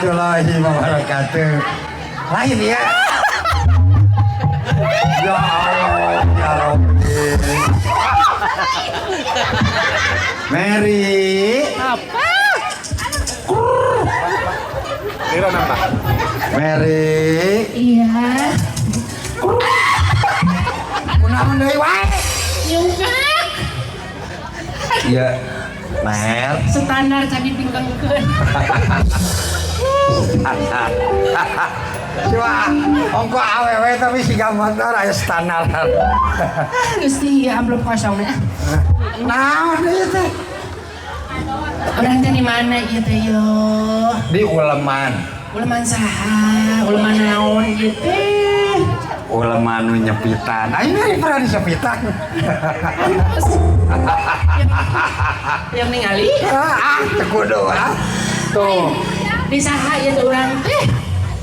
Warahmatullahi wabarakatuh. Lain ya. Ya Allah, ya Rabbi. Mary. Apa? Kira nambah. Mary. Iya. Kunaon deui wae? Nyungkak. Iya. Mer. Standar cabi pingkengkeun. Cuma ongko awewe tapi siga motor aya standar. Gusti, ya amplop kosong ya. Naon ieu teh? Urang teh di mana ieu teh yo? Di uleman. Uleman saha? Uleman naon ieu teh? Uleman nu nyepitan. Aing mah pernah disepitan. Yang ningali? Ah, teu kudu ah. Tuh, Di saha ieu teh urang teh?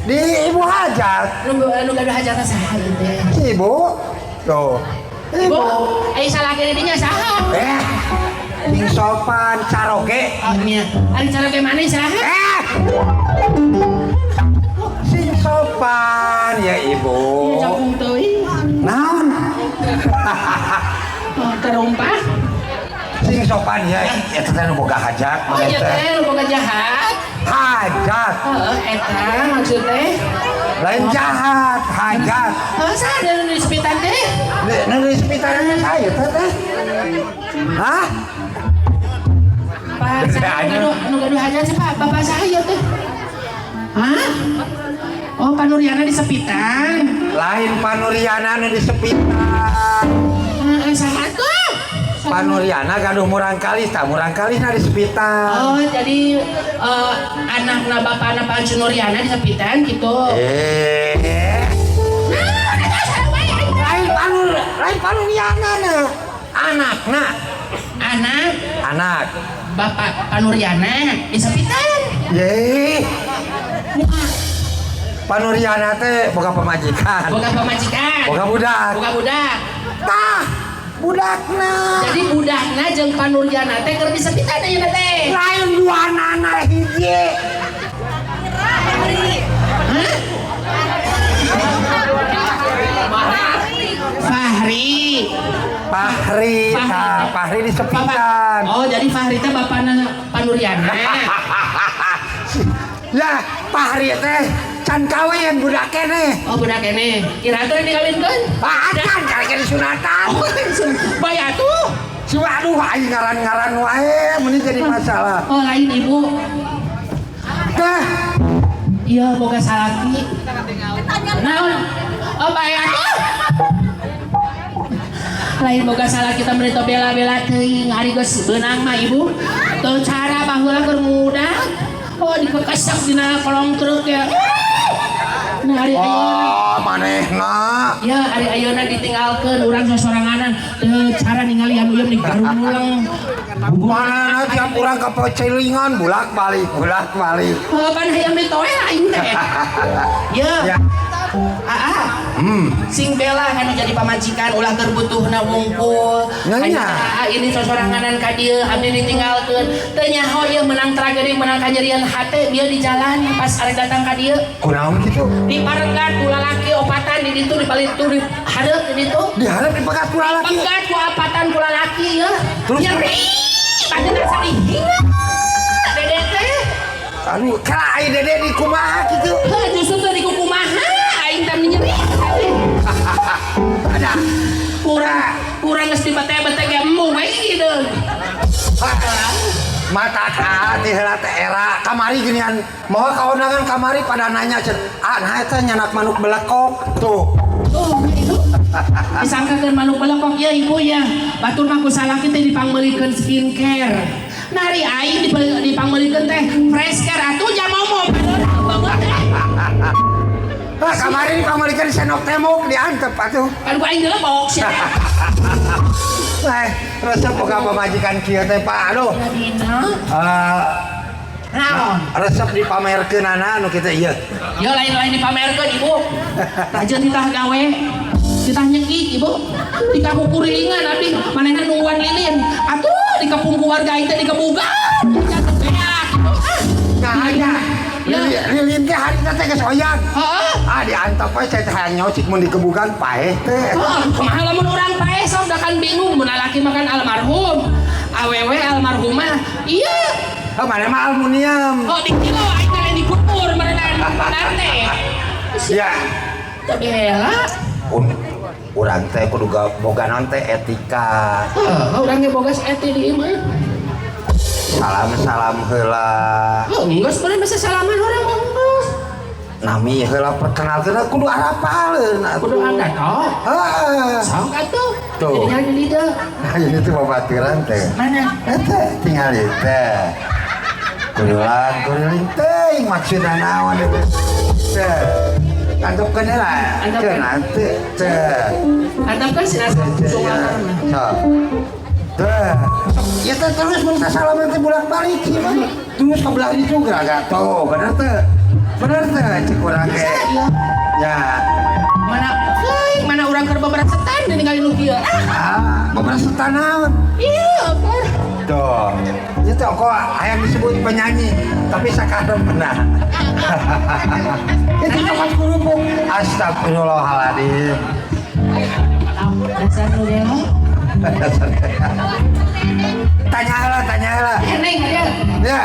Di ibu hajat. Nu gaduh hajatna saha ieu teh? Ibu. Tuh. Ibu, Ibu. ai salaki di dinya saha? Eh, sing sopan caroge. Oh nya, ari caroge maneh saha? Eh. Sing sopan ya ibu. Ieu cokung teuing. Naon? Oh, terumpah. Sing sopan ya, eta teh nu boga hajat Oh maneh iya teh. Teh, nu boga jahat. Hajat. Heeh, eta maksud teh. Lain jahat, hajat. Heuh, saha nu di sepitan teh? Nu di sepitan saya teh teh. Hah? Pak, saha nu gaduh hajat sih, Pak? Bapak saya teh. Hah? Oh, Pak Nuryana di sepitan. Lain Panuriana nu di sepitan. Heeh, saha tuh? Panuriana gaduh murangkalih, tah murangkalihna di sepitan. Oh, jadi anakna bapakna Pak Nuryana di sepitan gitu. Eh. Lain Panur, lain Panuriana na. Anakna, Anak anak. Bapak Panuriana di sepitan. Ye. Panuriana teh boga pamajikan. Boga pamajikan. Boga budak. Boga budak. Tah, budakna. Jadi budakna jeung Panuriana teh keur di sepitan ayeuna teh. Lain duanana hiji. Hah? Fahri. Fahri, tah, Fahri di sepitan. Oh, jadi Fahri teh bapakna Panuriana. Ya, Fahri teh can kawin budak keneh. Oh, budak keneh. Kira teh dikawinkeun? Ah, can karek disunatan. Oh, bae atuh. Si aduh aing ngaran-ngaran wae meni jadi masalah. Oh, lain ibu. Teh, Iya, boga salaki. Naon? Oh, bae atuh. Lain boga salaki teh meni bela-bela teuing ari geus beunang mah ibu. Teu cara baheula keur muda. Oh, dikekesak dina kolong truk ya. Nah, ari ayeuna oh manehna. Ya, ari ayeuna ditinggalkeun urang sosoranganan. Teu cara ningali anu ieu meni garuleng. Mana tiap urang ka pecelingan bulak-balik, bulak-balik. Heuh, pan hayang ditoel aing teh. Ya. Ya. Aa, sing bela kan jadi pamajikan ulah keur butuhna wungkul. Nya, nya. Aa, ini sosoranganan ka dieu abdi ditinggalkeun. Teu nyaho ieu menang tragedi menang kanyerian hate bieu di jalan pas arek datang ka dieu. Kunaon kitu? Diparegat ku lalaki opatan di ditu di balik tu di hareup di ditu. Diharap dipegat ku lalaki. Pegat ku opatan ku lalaki ya. Terus? Nyeri. Panjenengan sadih. Dede teh. Aduh, kala ai dede di kumaha kitu? Heuh, justru teu dikukumaha aing teh nyeri. Ada. Kurang kurang geus dibete-bete ge embung we gitu. Mata hati heula teh era kamari ginian mau kaundangan kamari pada nanya cen ah nah eta nyanak manuk belekok tuh. Tuh, itu disangkakeun manuk belekok ya ibu ya. Batur mah ku salaki teh dipangmeulikeun skincare. Nah, ari aing dipangmeulikeun teh fresh care atuh jamomo banget teh. Ah, kamari dipangmeulikeun senok temok diantep atuh. Kan ku aing dilebok sia. Eh, resep boga pamajikan kieu teh Pak, aduh. Dina. Eh, Naon? Resep dipamerkeunana nu kitu ieu. Ya lain-lain dipamerkeun ibu. Raja titah gawe. Titah nyekik ibu. Di kakukurilingan abdi manehna nungguan lilin. Atuh di kapungku warga aing teh dikebugan. Beak ibu. Ah. Nah, aja. Lilin teh harita teh geus oyag. Heeh. Ah, diantep we cai teh hayang nyocik mun dikebukan paeh teh. Heeh, kumaha lamun urang paeh sok da kan bingung mun lalaki makan almarhum. Awewe almarhumah. Iya. Oh, mana mah aluminium. Oh, di kilo aing teh lain dikubur meureunan benar teh. Ya. Teu bela. Urang teh kudu boga naon teh etika. Heeh, urang ge boga eti di imah. Salam-salam heula. Oh, enggak sebenarnya bisa salaman orang mah geus. Nami heula perkenalkeun kudu arapaleun atuh. Kudu ada toh. Heeh. Sok atuh. Tuh. Jadi nyari di dieu. Nah, ini tuh babaturan teh. Mana? Eta tinggal ieu teh. Kudulan kuriling teuing maksudna naon ieu teh. Antepkeun heula. Antepkeun. Cenah teu teh. Antepkeun si nasa Sok. Teh. Ya teh terus mun salaman teh bolak-balik ieu mah. Terus ke belah itu geraga tuh, bener teh. Bener teh cek urang ge. Ya. Mana euy, mana urang keur beberesetan ninggalin nu kieu. Ah, Ah, beberesetan naon? iya, keur. Tuh. Itu kok hayang disebut penyanyi, tapi sekarang pernah. Itu tempat kerupuk. Astagfirullahaladzim. Dasar nu gelo. Tanya lah, tanya lah. Eh, Neng, dia. Ya.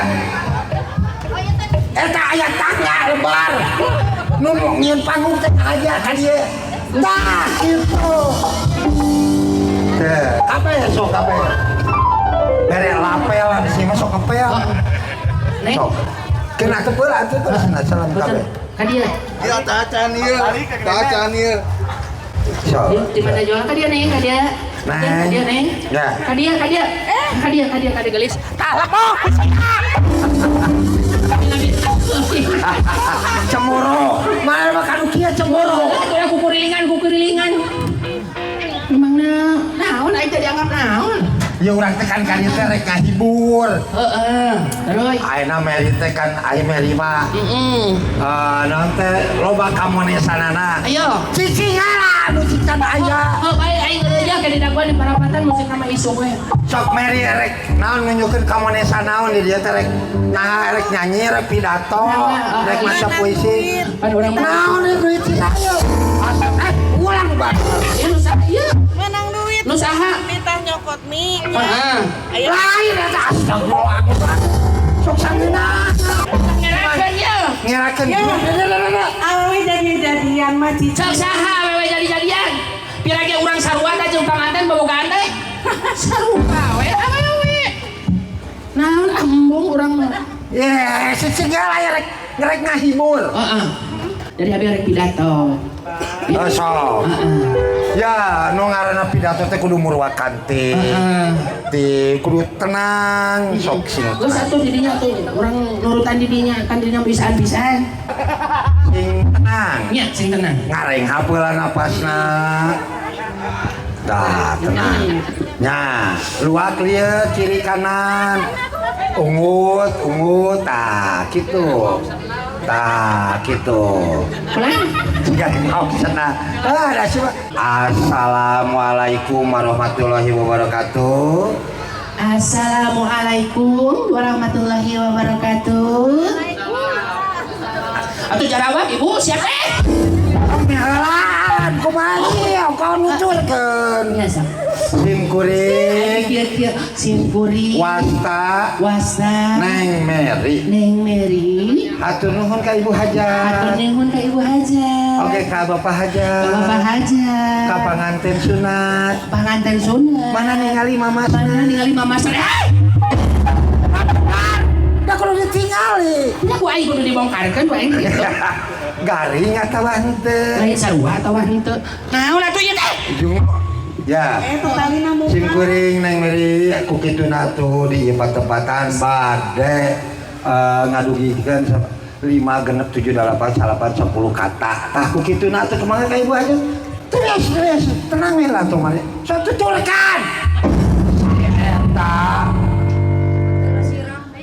Eta aya tangga lebar. Nu nyieun panggung teh aya ka dieu. Tah, kitu. Teh, kabeh sok kabeh. Bere lapel lah di sini mah sok kepel. Neng. Sok. Kena teu peula atuh terus na salam Betul. kabeh. Ka dieu. Iya, tacan ieu. Tacan ieu. Sok. Di mana jual ka dieu, Neng? Ka dieu. Neng. Ka dieu, Neng. Ya. Ka dieu, ka dieu. Ka dieu, ka dieu, ka dieu gelis. Tah lepoh. Cemburu. Mana mah kanu kieu cemburu. Kurang kukurilingan, kukurilingan. Memangna naon aing teh dianggap naon? Ya urang teh kan ka dieu teh rek ngahibur. Heeh. Terus. Ayeuna Meri teh kan aya Meri mah. Heeh. Naon teh loba kamonesanana. Ayo. Cicing lah nu cican aya. Oh, bae aing geuleuh ke didaguan di parapatan musik sama isuk we. Sok Meri rek naon nunjukeun kamonesan naon di dieu teh rek nah rek nyanyi rek pidato rek maca puisi. Pan urang mah. Naon ieu duit sih ayo. Ulang bae. Ieu nu saha ieu? Menang duit. Nu saha? Mitah nyokot mie. Heeh. Ayo. Lain eta astagfirullah. Sok sangeuna. Ngerakeun ieu. Ngerakeun. Awewe jadi-jadian mah cici. Sok saha awewe jadi-jadian? Pira ge urang sarua teh jeung panganten bobogaan teh. Sarua we awewe. Naon embung urang mah. Ye, cicing lah ya rek ngerek ngahibur. Heeh. Jadi abi rek pidato. Oh, sok. Ya, nu ngaranna pidato teh kudu murwakanti. Heeh. Ti kudu tenang, sok sing. Terus atuh didinya tuh urang nurutan didinya kan didinya bisaan-bisaan. Sing tenang. Nya sing tenang. Ngareng hapeula napasna. Dah, tenang. Nya, luak lieu kiri kanan. Ungut, ungut, tah kitu. Tah kitu. Pulang. Jika mau sana. Ah, ada siapa? Assalamualaikum warahmatullahi wabarakatuh. Assalamualaikum warahmatullahi wabarakatuh. Atuh jarawab ibu siapa? Helaan, kumaha ieu kau nuturkeun. Biasa. Sim kuring Kieu-kieu sim kuring. wasta Wasta. Neng Meri. Neng Meri. Hatur nuhun ka Ibu Hatur Hajat. nuhun ka Ibu Hajat. Oke ka Bapak Hajat. Ka Bapak Hajat. Ka panganten sunat. Panganten sunat. Mana ningali mamasna? Mana ningali mamasna? Eh! Da kudu ditingali. Nya ku aing kudu dibongkarkeun ku aing gitu. Garing atawa henteu? Lain sarua atawa henteu. Naon atuh ieu teh? Ujung ya. Talina muka. Sim kuring Neng Meri ku kituna tuh di ieu patempatan bade ngadugikeun 5 6 7 8 9 10 kata. Tah ku kituna tuh kumaha ka Ibu Hajat? Terus terus tenang we lah tuh mari. Sok tuturkeun. Eta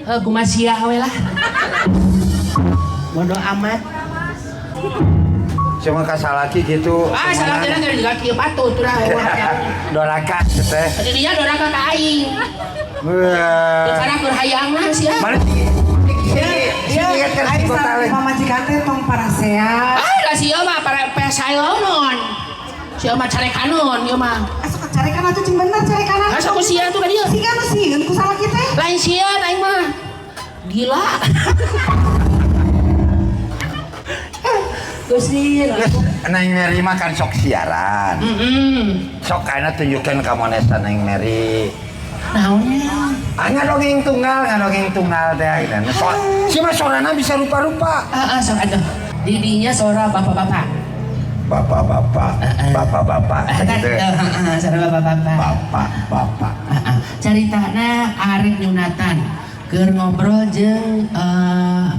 Heuh kumaha sia we lah. Bodoh amat. Cuma kasalaki gitu. Ah, salah teh dari juga kieu patut urang. Doraka teh. Tadi dia doraka ka aing. Wah. Sekarang keur hayangna sia. Mana Ya, Ingatkan si Aing kota salah lain. Pamajikan teh tong parasea. Ah, da si ieu mah para pesayonon. Si ieu mah carekanon ieu mah. Asup carekan atuh cing bener carekanan. Asa ku sia tuh ka dieu. Siga nu sieun ku salaki teh. Lain sieun aing mah. Gila. Gusti. Geus Neng Mary mah kan sok siaran. Sok kaina tunjukkan ka Monesa Neng Mary. Naonnya? Ah, ngadongeng tunggal teh gitu. So, si mah sorana bisa rupa-rupa. Ah, sok atuh. Didinya suara bapak-bapak. Bapak-bapak, bapak-bapak gitu. Heeh, suara bapak-bapak. Bapak-bapak. Heeh. Caritana arek nyunatan keur ngobrol jeung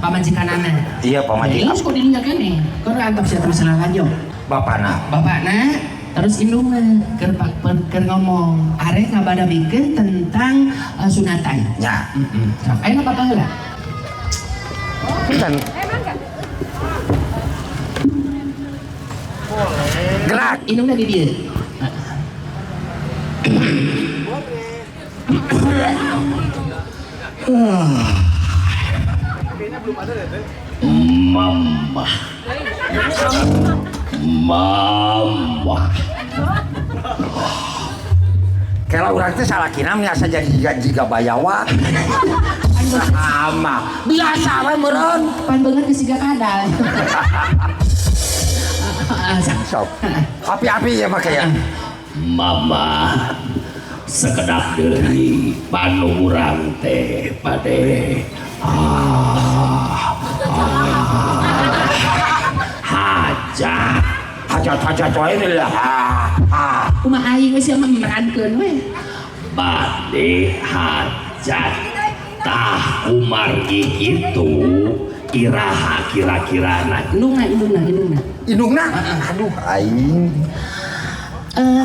pamajikanana. Iya, pamajikan. Ini kok didinya keneh. Keur antap sia terus lanjut. Bapana. Bapakna terus indungna keur keur ngomong arek ngabadamikeun tentang sunatan. Nya. Heeh. Sok ayeuna bapak heula. Punten. Gerak. Indungna di dieu. Mama. Mama. Kalau urang teh salakina biasa jadi jiga bayawa. Sama. Biasa we meureun. Pan beungeut geus siga kadal. Sok. Api-api ya make ya. Mama. Sekedap deui panu urang teh bade hajat. Hajat-hajat wae deui lah. Ha. Kumaha aing geus sia memerankeun we. Bade hajat. Tah kumargi kitu iraha kira-kirana. Indungna indungna indungna. Indungna? Aduh aing.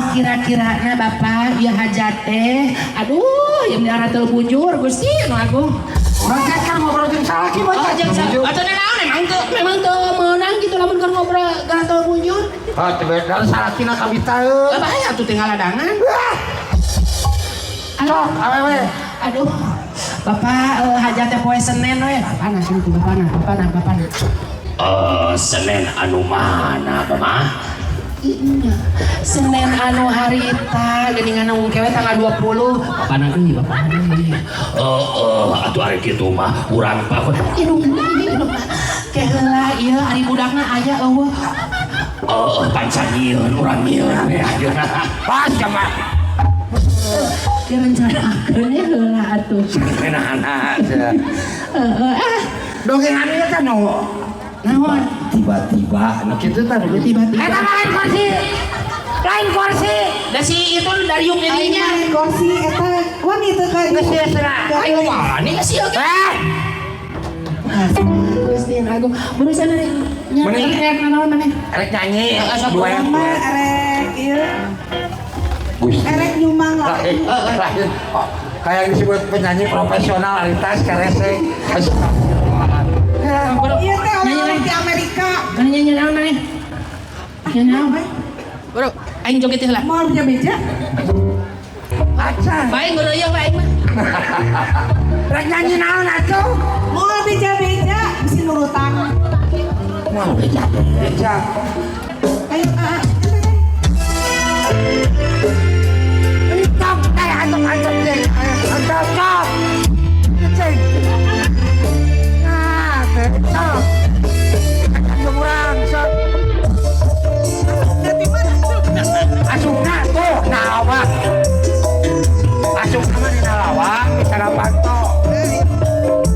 Kira-kirana bapak ieu hajat teh aduh ieu miara teu bujur Gusti nu agung. Urang teh kan ngobrol jeung salaki mah. Oh jeung atuh naon memang teu meunang gitu lamun keur ngobrol gara teu bujur. Ah teu bener salakina kabitaeun. Lah bahaya atuh tinggal ladangan. Sok awewe. Aduh. Bapak hajat teh poe Senin we. Bapana sini tuh bapana, bapana, bapana. Senin anu mana Mama? Iya. Senin anu harita geuningan ungkewe tanggal 20. Bapana deui, bapana deui. Heeh, atuh ari kitu mah urang pakon. Indung indung. Ke heula ieu ari budakna aya eueuh. Heeh, pancan nyieun urang nyieun we ayeuna. Pas ka mah. Direncanakeun ye heula atuh. Enak-enak. Heeh, ah. Dongeng anu teh nu Naon? Tiba-tiba nu kitu teh Tiba-tiba. Eta mah lain kursi. Lain kursi. Da si itu dari yuk Aing didinya. lain kursi eta wani teu ka. Geus ieu cenah. Ayo wani sih oke. Eh, Gusti Agung, berusaha Mending- nyanyi naon maneh? Erek nyanyi Sok duet. Urang mah erek ieu Gusti. erek nyumang lah. Lain, lain. Oh, kayak yang disebut penyanyi profesional Aritas Karesek. Ieu teh orang di Amerika. Mana nyanyi naon maneh? Nyanyi naon? Bro, aing joget heula. Moal beja-beja. Acan. Bae ngeureuyeuh bae aing mah. Rek nyanyi naon atuh? Moal beja-beja bisi nurutan. Moal beja-beja. Ayo ah. Entong, eh antok-antok ceng. Antok sok. Ceng. Nah, teh sok. Akan urang sok. Asupna tuh, nah awak. Asupna mah dina lawang bisa panto.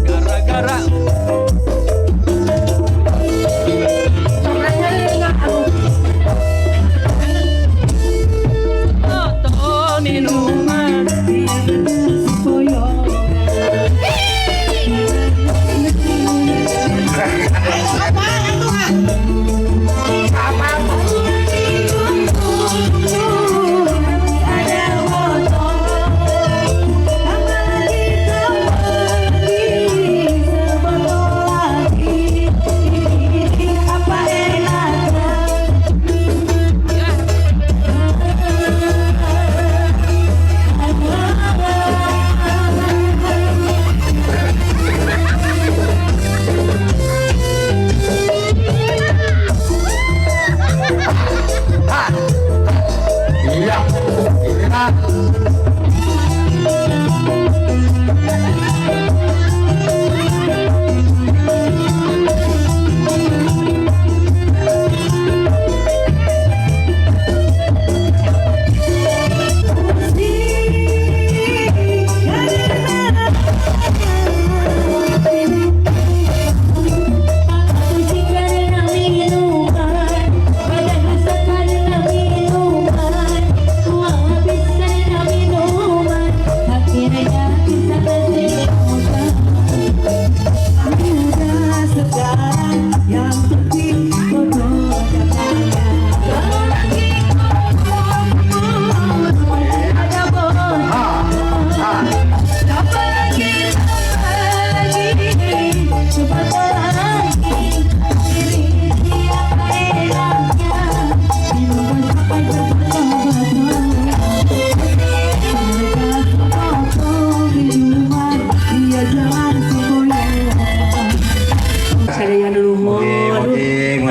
Gara-gara Sok nyanyi aduh. minuman Boyong.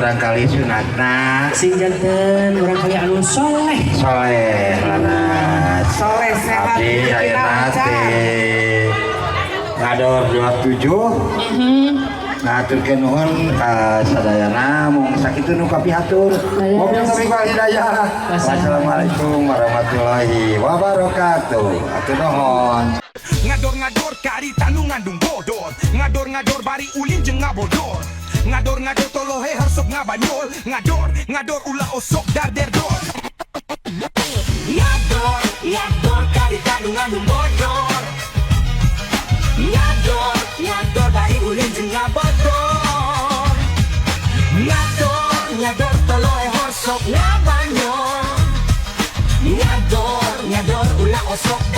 murangkalih sunatna. Sing janten murangkalih anu soleh. Soleh laras. Soleh, sehat, Abdi rezekina ayeuna lancar. Teh ngador 27. Ngaturkeun nuhun ka sadayana, mung sakitu nu kapihatur. Wabillahi taufiq wal hidayah. Wassalamualaikum warahmatullahi wabarakatuh. Atur nuhun. Ngador-ngador karita nu ngandung bodor. Ngador-ngador bari ulin jeung ngabodor. Ngador-ngador tolohe sok ngabanyol. Ngador, ngador ulah osok darderdor. Ngador, ngador karita nu ngandung bodor. Ngador, ngador bari ulin jeung ngabodor. Ngador, ngador tolohe sok ngabanyol. Ngador, ngador ulah osok.